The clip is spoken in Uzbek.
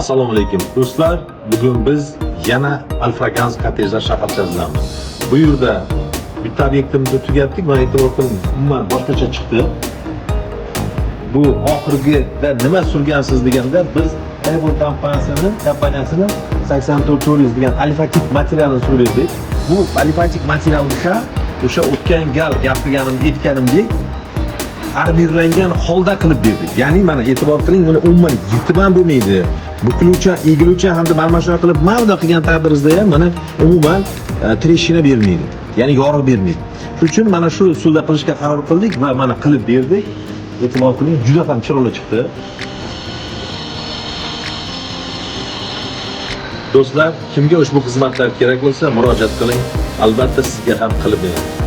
Assalomu alaykum do'stlar. Bugun biz yana Alfragans kottejlar shaharchasidamiz. Bu yerda bitta obyektimizni tugatdik. Mana, e'tibor qiling, umuman boshqacha chiqdi. Bu oxirgida nima surgansiz deganda, biz Apple kompaniyasini 84 400 degan alifatik materialini surdik. Bu alifatik materialni ham o'sha o'tgan gal gapirganim, aytganimdek, armirlangan holda qilib berdik. Ya'ni mana, e'tibor qiling, buni umuman yirtib ham bo'lmaydi. Bukiluvchan, egiluvchan hamda mana shunaqa qilib, mana bunday qilgan taqdiringizda ham mana umuman трещина bermaydi. Ya'ni yoriq bermaydi. Shuning uchun mana shu usulda qilishga qaror qildik va mana qilib berdik. E'tibor qiling, juda ham chiroyli chiqdi. Do'stlar, kimga ushbu xizmatlar kerak bo'lsa, murojaat qiling. Albatta sizga ham qilib beramiz.